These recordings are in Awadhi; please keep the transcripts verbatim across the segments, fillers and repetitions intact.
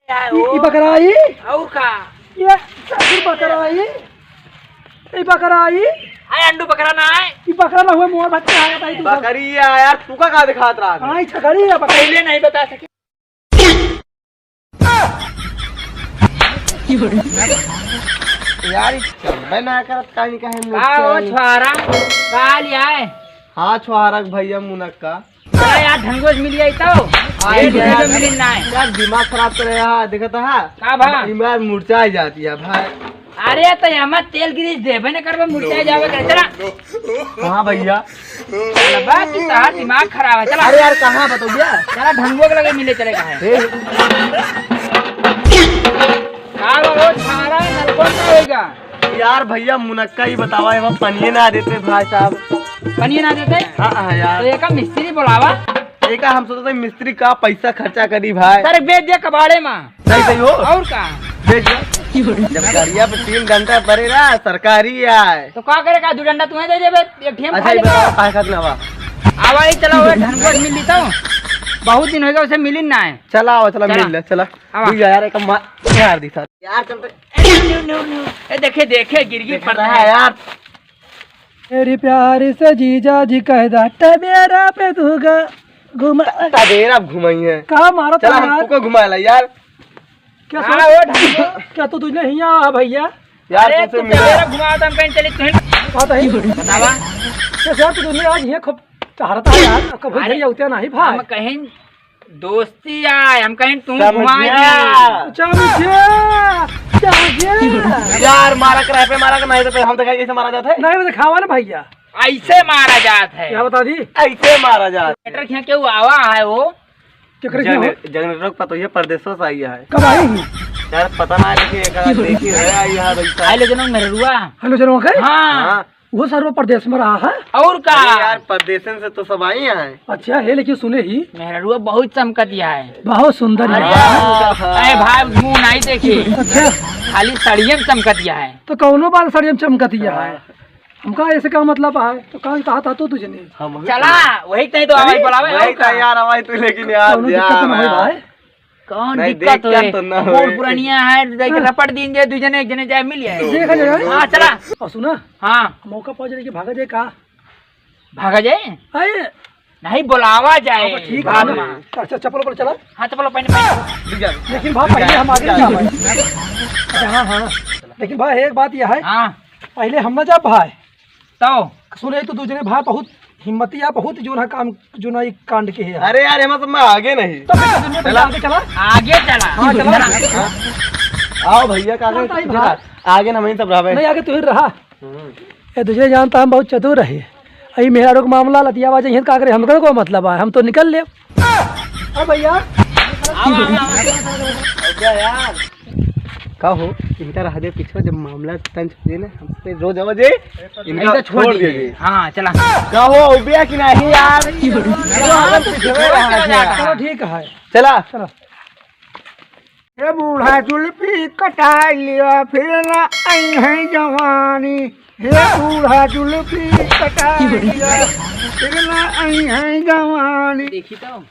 ई, ई बकरा ई? और का? ये ससुर बकरा ई? ई बकरा ई? अरे अंडू बकरा ना है। ई बकरा ना हुआ, मोर बच्चा है भाई तू। बकरी है यार, तू का, का दिखात रहा है? हाँ, ई छगड़ी है बकरी। पहले नहीं बता सके। यार, ई चलबे ना करत, काहे नहीं कहे का हो मुझसे? छोरा, का लिया है? हाँ, छोरा के भैया मुनक्का। चला यार, ढंगो से मिल जाई तो। आई एक यार, ढंगो मिली ना है। यार, दिमाग खराब करे है, देखत है? का भा? ई मार मुरझाई जाती है भाई। अरे, तो हमार तेल ग्रीस देबे न करबे, मुरझाई जावे करे। चला। हाँ भैया। चला बा, कि तहार दिमाग खराब है, चला। अरे यार, कहाँ बताओ भैया? चला, ढंगो के लगे मिले चले, कहाँ है? हे। का बा, वो सारा नलको का होएगा? यार भैया, मुनक्का ही बतावा, एमा पनिये ना देते भाई साहब। पनिये ना देते? हाँ, हाँ यार। तो एका मिस्त्री बोलावा। एका हम सोचते हैं मिस्त्री का पैसा खर्चा करी भाई। सर, बेच दे कबाड़े में। सही, सही हो। और का? बेच दे। जब गाड़िया पे तीन डंडा पड़े ना, सरकारी आए। तो का करे का, दो डंडा तुम्हें दे देबे, एक ठेम अच्छा, खा ये लेबे। बताओ, काहे खातिर आवा? आवा ही, चला, वो ढंगो मिल ली तो। बहुत दिन हो गया, उसे मिली ना है। चला, आवा, चला, चला। मिल ले, चला। आवा। तू यार, एक मार, मार दी साथ। यार, चल रे। ए, न्यू, न्यू, न्यू। ए, देखे, देखे, गिर, गिर देख पड़ता रहा है। है यार। मेरी प्यारी से जीजा जी कह दा, टबेरा पे दूगा घुमा। ट-, टबेरा घुमाई है। का मारा चला, था हम यार? तुको घुमाए ला यार। क्या हाँ, सोच-, वो ढंग से। क्या तू तुझने हिया आ भैया? यार, अरे, तुमसे तू मिला। टबेरा घुमावा तो हम कहीं चली, तुम बात है। बतावा। क्या यार, तू तुझने आज ये खूब टहरता है यार, कभी अरे, भैया उतना नहीं भाई। हम कहीं दोस्ती आए, हम कहीं तू समझ घुमा गया। दे। समझ गया, समझ गया। यार, मारा के रहे पे मारा के नहीं तो हम तो कहीं कैसे मारा जाता है? नहीं, वो दिखावा ना भैया। ऐसे मारा जात है। क्या बता दी? ऐसे मारा जात। ट्रैक्टर खींच के वो आवा है वो। क्या करे जगन-, हो? जगन रोक पा तो ये परदेसों से आई है। कब आई? यार, पता ना है, लेकिन एक आध देखी है आई है भाई साहब। हेलो जनों मेरे रुआ। हेलो जनों के? हाँ। हाँ। वो सर्व प्रदेश में रहा है। और का? अरे यार, परदेसन से तो सब आई हैं। अच्छा है, लेकिन सुने ही। मेहररुआ बहुत चमकतिया है। बहुत सुंदर है। अरे, अरे भाई, मुंह नहीं देखी। अच्छा। खाली सड़ियम चमकतिया है। तो कौनो बात सड़ियम चमकतिया है? हाँ। हमका ऐसे का मतलब है? तो का कहा था तो तुझे नहीं? हम भी चला, वही तहीं तो आवाज अरे, बोलावे, वही और का? तो यार, आवाज तो लेकिन यार, कौनो दिक्कत यार, ना होई यार। भाई। कौन नहीं, दिक्कत देख के होए? तो ना बूढ़ होए। पुरानिया है, देख के हाँ। रपट दीन जे, दुइ जने, एक जने जाए, मिल जाए। देखा जाए। हाँ, चला। और सुना? हाँ। मौका पा जाए कि भागा जाए का? भागा जाए? अरे। नहीं, बुलावा जाए। हाँ, ठीक है बाद ना। में। अच्छा, चप्पल उप्पल चला। हाँ, चप्पल पहने, पहने। ठीक है। लेकिन भाई, पहले हम आगे जा भाई। अच्छा, हाँ, हाँ। लेकिन भाई, एक बात यह है, हाँ। पहले हम ना जा भाई। तो? सुने तो दुइ जने भाई बहुत हिम्मतिया, बहुत जोन है काम, जोन है कांड के है। अरे यार, एमा सब में आगे नहीं। तो फिर दुइ जने चला। आगे चला। आगे चला। हाँ, चला। चला। हाँ। आओ भैया, का चलता करे? ही भाई। आगे ना, वहीं सब रहबे। नहीं, आगे तू ही रहा। हम्म। ए, दुइ जने जानता हम बहुत चतुर रहे। अई मेहरारू के मामला लतियावा जाइहैं, का करे, हमको को मतलब है, हम तो निकल लेब। ओ भैया। आवा, आवा, आवा। भैया यार। का हो, इनका रह दे पीछे, जब मामला तंज हो जाए ना, हमसे रोज आवा जे, इनका इनका छोड़ छोड़ दीजिए। दीजिए। हाँ, चला। का हो, उबिया कि नहीं यार? हाँ, तो पीछे में रहा है। चलो, ठीक है। चला। चलो। ए बूढ़ा जुल्फी कटाई लिया, फिर ना आई है जवानी। हे बूढ़ा जुल्फी कटाई लिया, फिर ना आई है जवानी। देखी तो।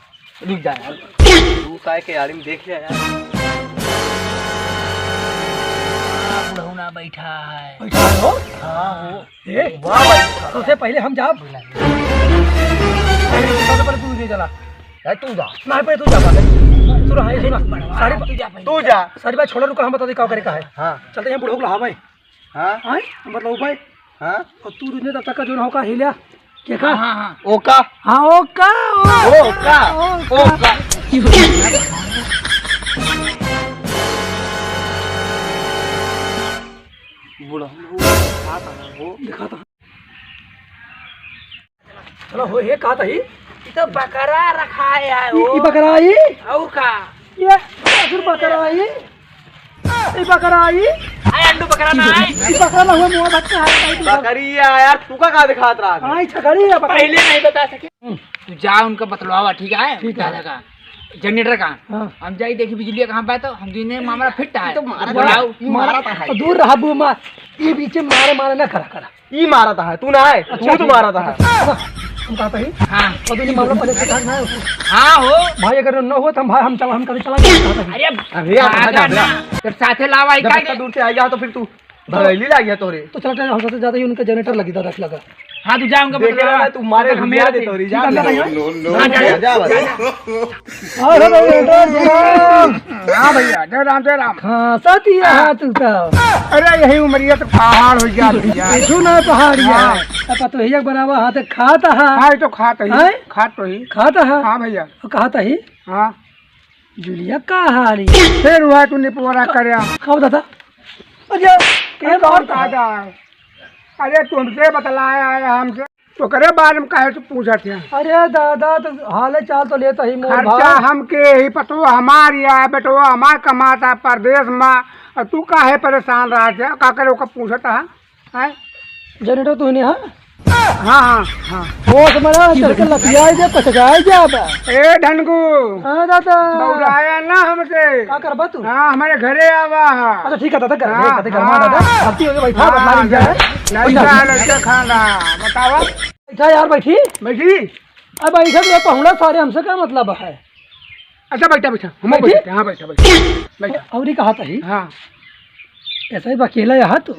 रुक जा यार। तू काय के आड़ी में देख लिया यार। हाँ, बुढ़ौना बैठा है। बैठा है हो? हाँ, हो। ए, वाह भाई। सबसे पहले हम जाब। सबसे पहले तू ले चला। ए, तू जा। नहीं, पहले तू जा, पहले। तू रहा, ये सुना। सारी बा-, तू जा, पहले। तू जा। सारी बात छोड़ा, रुका, हम बता दे का करे का है। हाँ। चलते हैं बुढ़ऊ को लहावे। हाँ। आए? मतलब उपाय। हाँ। और तू तुझे तब तक का जो ना हो का हिला। क्या का? हाँ, हाँ, हाँ। ओका। हाँ, ओका, ओका, ओका। ओका। बुढ़ऊ दिखाता है वो। दिखाता है। चलो हो, ये का तही? ई तो बकरा रखा है ई, वो। ई बकरा ई? और का? ये ससुर बकरा ई? ई बकरा ई? अरे अंडू बकरा ना है। ई बकरा ना हुआ, मुआ बच्चा है, भाई, तू बकरी है यार, तू का, का दिखात रहा है? हाँ, ई छगड़ी है, बकरी। पहले नहीं बता सके। हम्म। तू जा उनका बतलवावा, ठीक है? ठीक है। दादा का, जनरेटर का। हाँ। हम जाई देखी बिजलिया कहाँ पे है, तो हम दुने मामला फिट है। ई तो मारा बुलाओ। था, ई मारा था। तो दूर रहा बूमा, ई बीच में मारे, मारे ना करा, करा। ई मारत है, तू ना है, अच्छा, तू तो ठीक। मारत है। हम कहता ही। हाँ। तो तूने मामला पहले से कहा ना। हाँ हो। भाई अगर न हो तो हम भाई हम चला, हम कभी चला नहीं कहता ही। अरे अरे यार, भागा भागा, ना। भागा। जब साथे लावा ही जब का इतना के? दूर से आया तो फिर तू भगैली लाग गया तोरे। तो चला, हम सबसे ज्यादा ही उनका जनरेटर लगी था, दस लगा। हाँ, तू जा उनका देखे बतला। ना, तू मारे अगर हम घुमिया मेरा दे तोरी, जा। ठीक है, भैया। हाँ, जा, जा, जा। जा, जा। अरे भाई, बेटा, जय राम। हाँ भैया, जय राम, जय राम। हाँ, साथी, हाँ। हाँ, तू तो। अरे, यही उमरिया तो पहाड़ हो गया भैया। कुछ ना पहाड़ गया। हाँ। अब तो भैया बनावा हाथ खाता है। हाँ, ये तो खाता ही, हैं? खात तो ही। खाता है। हाँ भैया। वो खाता ही। हाँ। जुलिया का हाल है? फिर हुआ तू निपोरा का-, करया। का बताता? अरे, ये अरे, बात कौन दादा है? अरे, तुमसे बतलाया है हमसे। तो करे बारे में काहे तू पूछत है? अरे दादा, तो हाल चाल तो लेता ही मोर खर्चा भाई। हमके ही पतो हमार या बेटवा हमार कमाता परदेस मा, और तू काहे परेशान रहत है? का करे ओका पूछत है? हैं? जनरेटर तू नहीं है? हाँ, हाँ, हाँ। होश मरा, चल के लतियाई दे, पचकाई दे अब। ए ढनगू। हाँ दादा। बौराया ना हमसे। का करबा तू? हाँ, हमारे घरे आवा है। अच्छा ठीक है दादा, घर, हाँ, घर, घर मा हाँ। दादा। गलती हो गई, बैठा, हाँ, बदला नहीं जाए। लड़का, लड़का खाना, बतावा। बैठा यार, बैठी। बैठी? अब बैठा तो पहुना सारे, हमसे का मतलब है? अच्छा, बैठा, बैठा, हम बैठी? बैठे, हाँ, बैठा, बैठा, बैठा। और ये कहा था ही? हाँ। ऐसा ही अकेला यहाँ तू?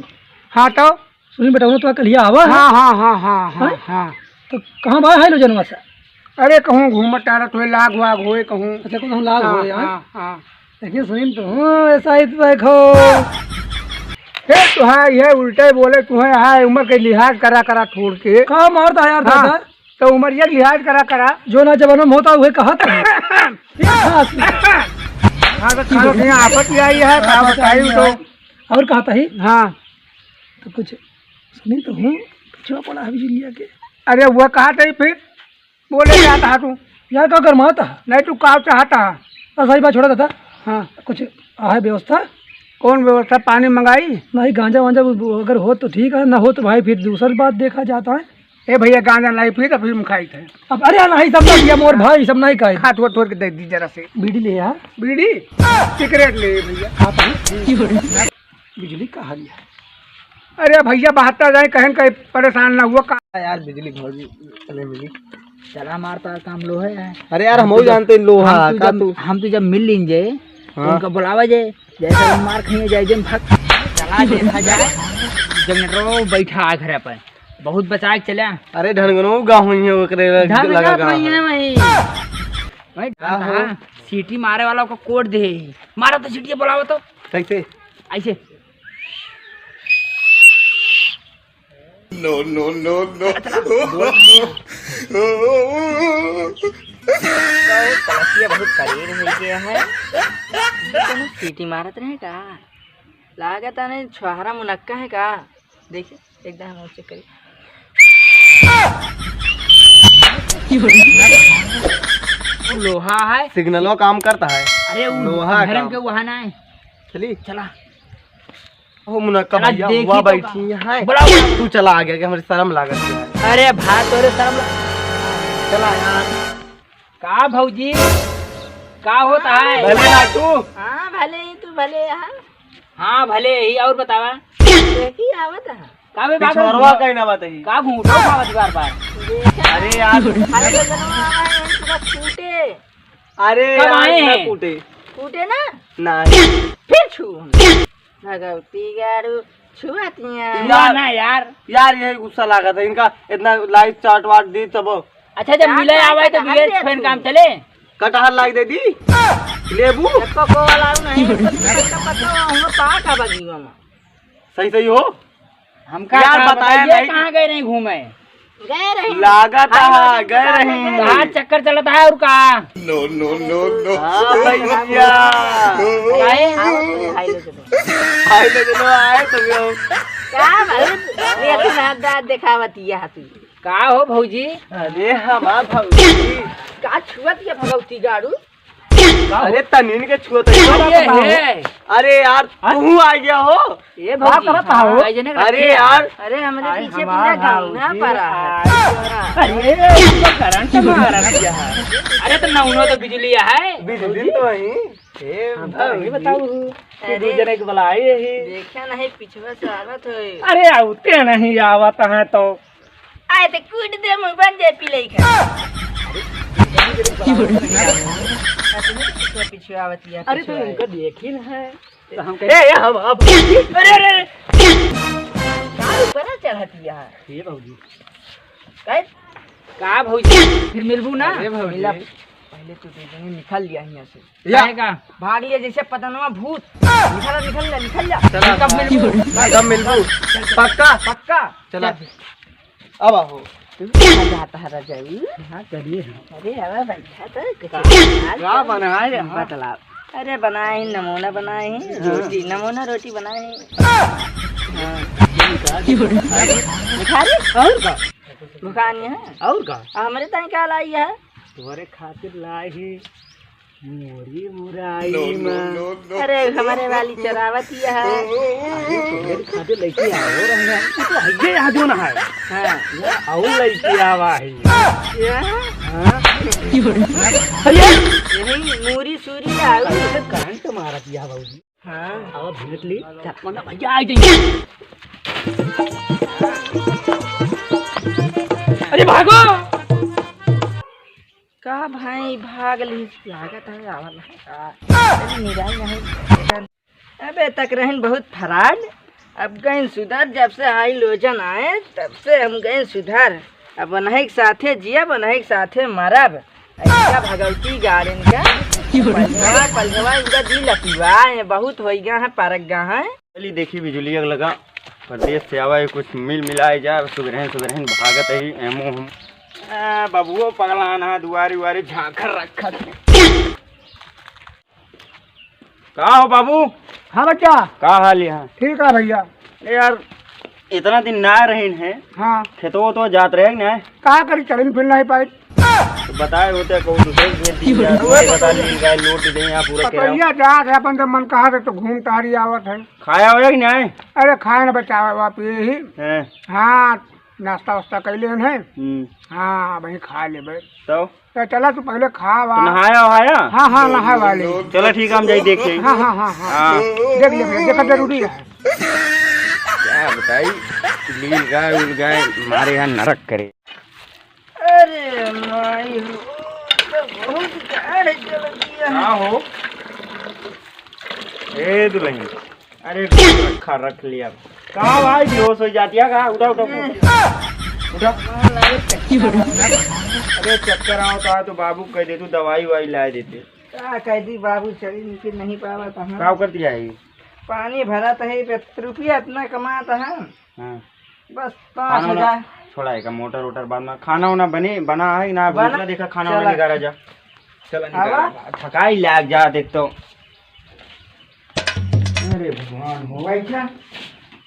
हाँ, तो? सुनील बेटा, उन्हें तो कल यहाँ आवा है? हाँ, हाँ, हाँ, हाँ, हाँ, हैं? हाँ। तो कहाँ बा है लो जनवा से? अरे, कहूँ घूमत टहरत होए, लाग वाग होए कहूँ। अच्छा, कहूँ लाग हाँ, होए, हाँ? हाँ, हाँ। देखिए सुनील, तो हूँ, ऐसा ही तो देखो। ए, तो है, ये उल्टे बोले, तू है, है, उम्र के लिहाज करा, करा छोड़ के। का मारता है यार हाँ। दादा? तो उमरिया लिहाज करा करा। जो ना जवानों में होता, उहे कहत है। ये खास नहीं। हाँ, तो खास नहीं, आफत ही आई है, का आफत बताई आई तो। है। और कहत ही? हाँ। तो कुछ सुनी तो हूँ, पिछवा पड़ा है बिजुलिया के। अरे, वो कहत ही फिर? बोले जाता है तू। यार, का गरमाता है? नहीं, तू का चाहता है? बस सही बात छोड़ा दादा। हाँ। कुछ आहे व्यवस्था? कौन व्यवस्था? पानी मंगाई? नहीं, गांजा वांजा अगर हो तो ठीक है, ना हो तो भाई फिर दूसर बात देखा जाता है। ए भैया, गांजा नहीं पी तो फिल्म खाई थे। अब अरे यार, नहीं, सब ना पिया मोर भाई, सब नहीं खाए। हाथ वो तोड़ के दे दी जरा से। बीड़ी ले यार। बीड़ी? सिगरेट ले भैया। आप ही? बिजुली कहाँ गया? अरे भैया, बहत्तर जाए, कहन कहीं परेशान ना हुआ का? यार, बिजुली भौजी चले मिली। चला मारता काम लोहे है। अरे यार, हम हमहू तो जब, जानते हैं लोहा हम तो का जब, तू। हम तो जब मिल लीन जे, तो हाँ। उनका बुलावा जे, जैसे वो मार खाइए जाए, जन भाग। चला देखा जाए। जनरेटरो बैठा आ घर पे, बहुत बचा के चला। अरे ढनगनो गाँव हुई है, ओकरे लग-, ढनगना लगा गाँव हुई है। है वही। भाई, का हो? हाँ, सीटी मारे वाला को कोड दे। मारा तो सीटी बुलावा तो। कैसे? ऐसे। No, no, no, no। कलसिया बहुत करीर हो गया है। कोनो सीटी मारत रहे का? लागत है नहीं, छोहरा मुनक्का है का? देखिए, एकदम हम चेक करिए। लोहा है। सिग्नलो काम करता है। अरे, वो लोहा धर्म काम। के वहाँ ना है। चली। चला। ओ मुनक्का चला भैया, देखी हुआ तो बैठी का। है। बुलाओ। तू चला आगे, कि हमरे शर्म लागत है। अरे भाई, तोरे शर्म ला-, चला यार। का भौजी, का होता है? भले ना तू। हाँ, भले ही तू, भले यहाँ। हाँ, भले ही, और बतावा। देखी आवत है। का बे बाबू? पिछोरवा कहीं ना बताई। का घूंटो खावत बार बार? देखा। अरे यार। अरे तो जनवा आवा है, पूरा कूटे। अरे कब यार, आए ना हैं? कूटे। कूटे ना? नहीं। फिर छू हम। भगवती गाड़ू छुआतियाँ। ना, यार, ना यार। यार, यही गुस्सा लागत है इनका, इतना लाइट चाट वाट दी तब। अच्छा, जब का मिले लाइट आवे तो लगा बिगेर दे फैन तू? काम चले। कटहर लाग दे दी, लेबू। एको को वाला नहीं, तो पता, पता, हम पा का बगी मामा। सही, सही हो। हमका यार, का बताया बताइए, नहीं। कहाँ गए रही घूमे? गए रही। लागत खाए है, वाले गए के रही। साथ गए। कहाँ चक्कर चलत है और का? No, no, no, no। हाँ, भैया। आए? आओ, भाई लोग के। भाई लोग, लो, आए तो भी हम। का भाई? ये तो हाथ दांत दिखावत ये हाथी। का हो भौजी? अरे हमार भौजी। का छुअत ये भगवती गाड़ू? अरे तनीन के छुअत है। अरे हे। अरे यार, हाँ? तू आ गया हो? ए का भौजी, करत हो? हाँ, भाई जने अरे रखे। यार। अरे हमरे आए पीछे हमार पूरा गाँव ना भौजी, पड़ा है। आए। अरे, ये तो करंट मारा है। अरे तो नौनो तो बिजली है। बिजली तो वही। ए हम तो नहीं भौजी। बताऊ। कि अरे। दू जने के बुलाई यही। देखा नहीं, पीछे से आवत है। अरे, आउते नहीं आवत है तो। आए तो कूट दे, मुंह बन जाए पिलई का। पीछे, पीछे आवत लिया, अरे, तो पीछे आए। उनका देखी ना है। तो हम ए, ए, हम, हम। अरे, अरे, अरे। का ऊपर चढ़त लिया है? ये भौजी। का? का भौजी? फिर मिलबू ना? अरे भौजी। मिला। पहले तो दे देंगे, निकल लिया यहाँ से। या। काहे का? भाग लिया जैसे पतनवा भूत। निकल, निकल जा, निकल जा। चला। कब मिलबू? कब मिलबू? पक्का? पक्का। चला। चल। अब आहो। तू कहाँ जाता है, रजाऊ? हाँ, चलिए। अरे, अब बैठा तो कुछ का? बना ले। का बनाए रे? हाँ। बतलाओ। अरे, बनाए ही, नमूना बनाए ही, हाँ। रोटी, नमूना रोटी बनाए ही। हाँ। भिखारी? और का? भुखानी है? और का? आ, हमरे ताई का लाई है? तोरे खातिर लाई ही। मोरी मुराई मा। अरे, हमरे वाली चरावत ही है। अरे, तोरे खातिर लइके आओ रहे हैं। तू तो हइये यहाँ जो ना है। हाँ। यहाँ और लइके आवा है। क्या? हाँ। अरे, यही मूरी सूरी आऊ। अरे, करंट मारत ही है बाबूजी। हाँ। आवा भेंट ली। चल। वरना भैया आ जाएंगे। अरे, भागो। का भाई भाग ली, लागत है आवल है का? अरे निराई नहीं। अबे तक रहन बहुत फराड, अब गइन सुधर, जब से हाई लोजन आए तब से हम गइन सुधर। अब ओनही के साथे जियब, ओनही के साथे मरब। ऐसा भगवती गार्डन का पलझवा, पलझवा इनका दिल अपिवा है, बहुत होइगा है, परगगा है। चली देखी बिजुलिया लगा, परदेस से आवा है, कुछ मिल मिलाए जा, सुगरहन सुगरहन भागत ही एमो हम। आ, बबुओ पगलान है, दुआरी उआरी झांकर रखत है। का हो बाबू? हाँ बच्चा। का हाल है? ठीक है भैया। अरे यार, इतना दिन ना रहिन है। हाँ। खेतवा तो जात रहे ना। का करी, चलिन फिर नहीं पाए। तो बताए होते, कहूँ दूसरे के भेज दी यार, तुम्हें पता नहीं, गाय लोट दे यहाँ पूरा केरा। पतैया जात है, अपन जब मन कहा थे तो घूम टहरी आवत है। खाया होया कि नहीं? अरे खाए ना बचावे बाप, यही। हैं। हाँ, नाश्ता वास्ता कैले हैं। हम्म। हाँ, वही खा लेबे। तो? तो चला तू पहले खा तो वा। नहाया वहाया? हाँ, हाँ, नहाए वाले। चला ठीक है, हम जाई देखे। हाँ, हाँ, हाँ, हाँ। हाँ। देख ले भैया, देखा जरूरी है। क्या बताई, लील गाय, उल गाय, मारे यहाँ नरक करे। अरे माई हो, तो बहुत गाढ़ जल गया है। का हो? ए दुल्हन, अरे रखा, रख लिया। का भाई बेहोश हो जाती है का? उठा, उठा, उठा। उठा। अरे चक्कर आवत है तो बाबू कह दे तू दवाई वाई लाए देते। का कह दी बाबू, चली निकल नहीं पावत है। का करती है? पानी भरत है, रुपया इतना कमात है। हाँ। बस पाँच हजार। छोड़ा है का मोटर वोटर बाद में। खाना वाना बने, बना है ना? बना। भूख ना देखा, खाना वाना चला। निकाला जा। चला निकाला। आवा। थकाई लाग जा देख तो। अरे भगवान हो। बैठा।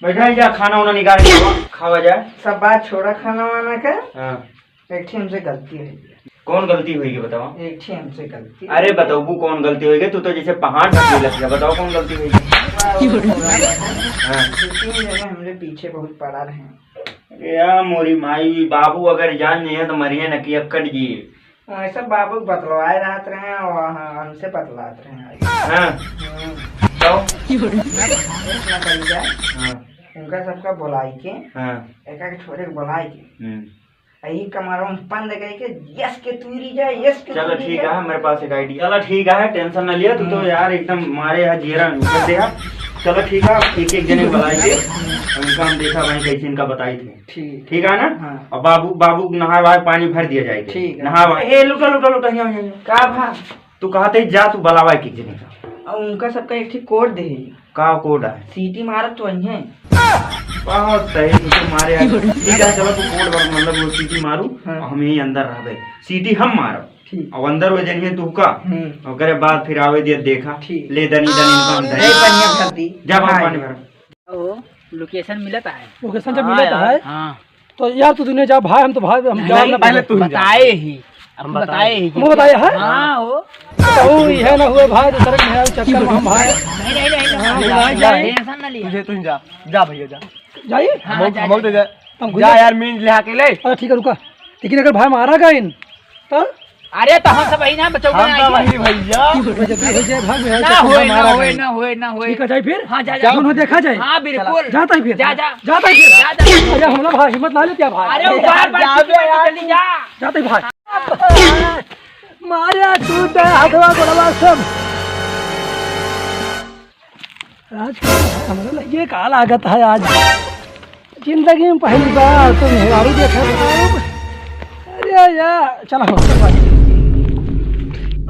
बैठा ही जा, खाना वाना निकाल के खावा जाए। सब बात छोड़ा खाना वाना का। हाँ। एक ठे हमसे गलती होइ गई। कौन गलती होइ गई बतावा? एक ठे हमसे गलती। अरे बतौबू कौन गलती होइ गई? तू तो जैसे पहाड़ ढकेलत है। बतावा कौन गलती होइ गई? हाँ। दो तीन जने हमरे पीछे बहुत पड़ा रहे। अरे या मोरी माई, बाबू अगर जान जाइए तो मरिए न कि अक्कड़ जी। वैसे बाबू बतलवाए रहत रहे और हम-, हमसे बतलात रहे। हाँ। हम्म। तो? इतना करी जाए। हाँ। उनका सबका बुलाई के, हाँ। एक एक छोरे के बुलाई के। हम्म। आ ई कमरवा में बंद करके यस के तूरी जाए, यस के चलो तूरी ठीक जाए। है, मेरे पास एक आइडिया। चलो ठीक है, टेंशन ना लिया, तू तो हम्म। यार एकदम मारे है, जियरा निकल दे है। चलो ठीक है, एक एक जने बुलाई के उनका हम देखा भाई कैसे इनका बताई थे। ठीक। ठीक है ना? हाँ। और बाबू, बाबू नहाए वहाए पानी भर दिया जाए। ठीक है। नहाए वहाए। ए, लुटा, लुटा, लुटा, यहाँ, यहाँ, यहाँ। का भा? तू कहते ही जा, तू बुलावा एक एक जने का। और उनका सबका एक ठे कोड दे। का कोड है? सीटी मारत तो अइहें। बहुत सही, तू तो मारे आज। ठीक है, चलो तू कोड बर-, मतलब वो सीटी मारू, हाँ। और हम यहीं अंदर रहबे। सीटी हम मारब। ठीक। और अंदर वो जनिए तू का। हम्म। ओकरे बाद फिर आवे दिया देखा। ठीक। ले दनी दनी हाँ, इंसान दे। नहीं बढ़िया भर दी। जा बाबू हाँ। पानी भर। ओ, लोकेशन मिलत है। लोकेशन जब हाँ मिलत यार, है, हाँ। तो यार तू दुनिया जा भाई, हम तो भाई, हम नहीं, जा नहीं, ना पहले भाई। तू ही जा। बताए ही, अब हम बताए बताए ही। हम बताए है? हाँ, हो। तो वो ये है ना हुए भाई, दूसरे के यहाँ चक्कर में हम भाई। नहीं, नहीं, नहीं, नहीं, हाँ, नहीं, भुला नहीं, जाए। टेंशन ना लिया। तुझे, तू ही जा, जा भैया जा। जाइए। हाँ, हम, जा, हम जा। दे जाए। हम जा घुमा- यार, मीन ले आके ले। अच्छा ठीक है, रुका। लेकिन अगर भाई मारा गया इन, तो अरे तो हम सब वही ना बचौगा हम ना तो आइए। वही भैया। जल्दी हो जाए, भाग, भाग, ना भाग, होए, ना मारा होए, भाई। ना होए, ना होए। ठीक है, जाए फिर? हाँ, जा, जा। दोनों देखा जाए। हाँ, बिल्कुल। जाता ही फिर। जा, जा। जाता ही फिर। जा, जा। अरे, हमला भाई, हिम्मत ना ले क्या भाई? अरे, बार, बार जा बे यार। जल्दी जा। जाता ही भाई। मारे टूटे हथवा गोड़वा सब। आज हमरे लगे का लागत है आज। जिंदगी में पहली बार तो मेहरारू देखा था। अरे यार, चला हो, चला।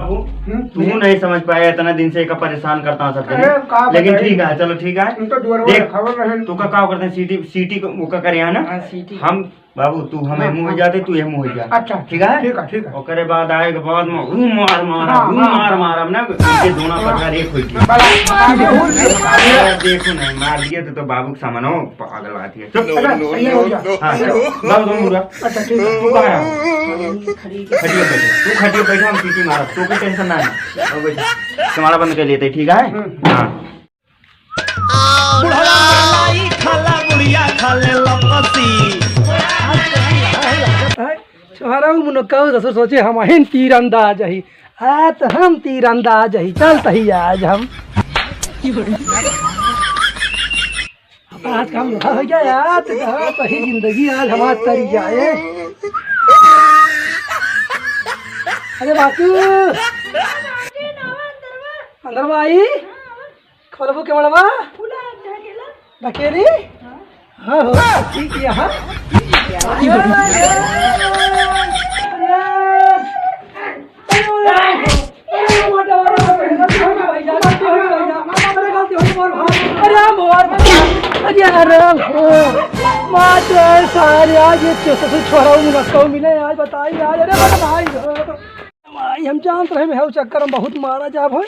बाबू, हम्म? तू नहीं समझ पाए, इतना दिन से एका परेशान करता हूँ सब जने। अरे, का लेकिन बताई? ठीक है, चलो ठीक है। तुम तो दुआर देख, रखा हुआ नहीं। तू का, का करते हैं, सीटी, सीटी को, वो का करे है ना? हाँ, सीटी। हम बाबू, तू हमें हाँ, मुँह हाँ। जाते, तू ये मुँह जा। अच्छा, ठीक है? ठीक है, ठीक है। ओकरे बाद आए के बाद में हूँ मार मार, हाँ, हूँ हाँ, मार हाँ। मार, अब ना इनके दोनों हाँ। पगार एक होई। बड़ा, बड़ा, बड़ा। अरे देखो नहीं, मार दिए तो, तो बाबू के सामने हो, पागल बात है। चुप। अच्छा, ये हो गया। हाँ, चलो। बाबू, तुम पूरा। अच्छा, ठीक है। तू कहाँ है? खटिया बैठे, तू खटिया बैठे, हम सीटी मारब, तू कोई टेंशन ना है। अब बैठ। तुम्हारा बंद कर लेते, ठीक है? हम्म। हाँ। बुढ़वा मलाई खाला, बुढ़िया खाले लपसी। छोहरा मुनक्का ससुर सोचे हम हिन तीरंदाज ही। आ, तो हम तीरंदाज ही, चलत ही आज हम। आज काम हो गया यार, तो कहाँ तो ही जिंदगी आज हमार तरी जाए। अरे बापू, अंदर बा आई। खोलबू के मड़वा? खुला है, ढकेला। ढकेली? हाँ। हाँ हो, ठीक है, हाँ। अरे, अरे, अरे, अरे, अरे, मोर भाई, अरे, अरे, मार दे सारे, आज ये ससुर छोरा हूँ, मुनक्का मिले, आज बताई, आज, अरे, बड़ा भाई हो। माई, हम जानत रहे, मैं चक्कर में बहुत मारा जाब हो,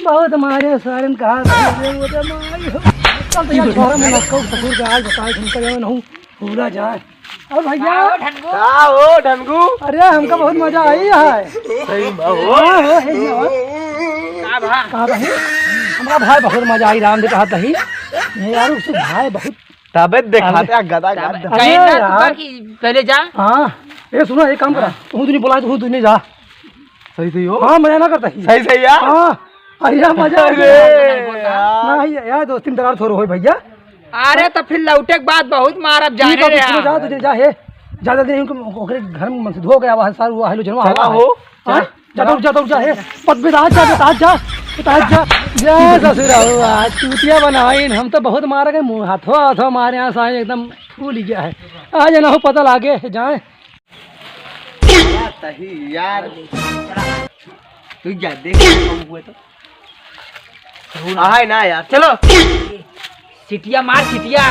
बहुत मारे सारन कहा था, अरे, अरे, माई हो। चल, तो यार, छोरा मुनक्का ससुर के आज बताई, हम कहे नहीं, पूरा जाए। और भैया। का हो, ढनगू? का हो, ढनगू? अरे, हमका बहुत मजा आई है। सही में हो? हाँ, हो, है, हो। का भा? का भाई? हमरा भाई बहुत मजा आई, राम दे कहा तही। ये यार, उससे भाई बहुत तबे देखाते अबे। आ गदा तब गदा। अरे कहे ना तू यार। का कि पहले जा। हाँ, ए सुनो, एक काम करा। हाँ। तू दुनी बोला, तू दुनी जा। सही सही हो? हाँ, मजा ना करता ही। सही सही यार। हाँ, अरे मजा आ अरे गया। यार। नहीं यार, दोस्ती में दरार थोड़ा होई भैया। अरे तो फिर लौटे के बाद बहुत मारब जाने ठीक है, रे तू यार। जा, तू जा, हे। जा जल्दी, उनको, ओकरे घर में मन से धो गया, वहाँ सारू, वहाँ हेलो जनवा चला हवा है। हो। हाँ? जा, जा, उठ जा, उठ जा, हे। पग पे बैठ जा, बैठ जा, बैठ जा। जा ससुरा हुआ, चूतिया बनाइन, हम तो बहुत मारे गए, मुँह हाथों, हाथों मारे यहाँ सारे एकदम फूल गया है। आ जाना हो, पता लागे, जाए। तही यार। तू जा, देख, कौन हुआ तो। आए ना यार, चलो। सिटिया मार, सिटिया।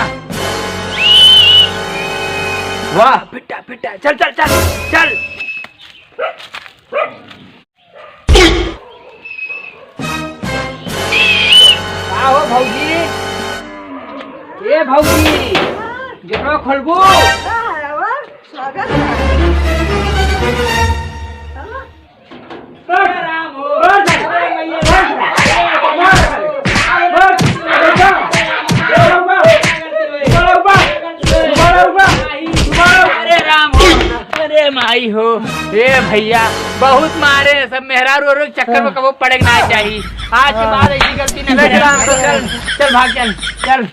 वाह। पिट्टा, पिट्टा, चल, चल, चल, चल। का हो भौजी? ए भौजी, गेटवा खोलबू? का है, आवा? स्वागत है। आवा। अरे राम हो, अरे माई हो, ए भैया, बहुत मारे सब मेहरारू और चक्कर में हाँ। कबो पड़े के ना चाहिए। आज के बाद ऐसी गलती न करे। हाँ। चल, चल भाग, चल, चल।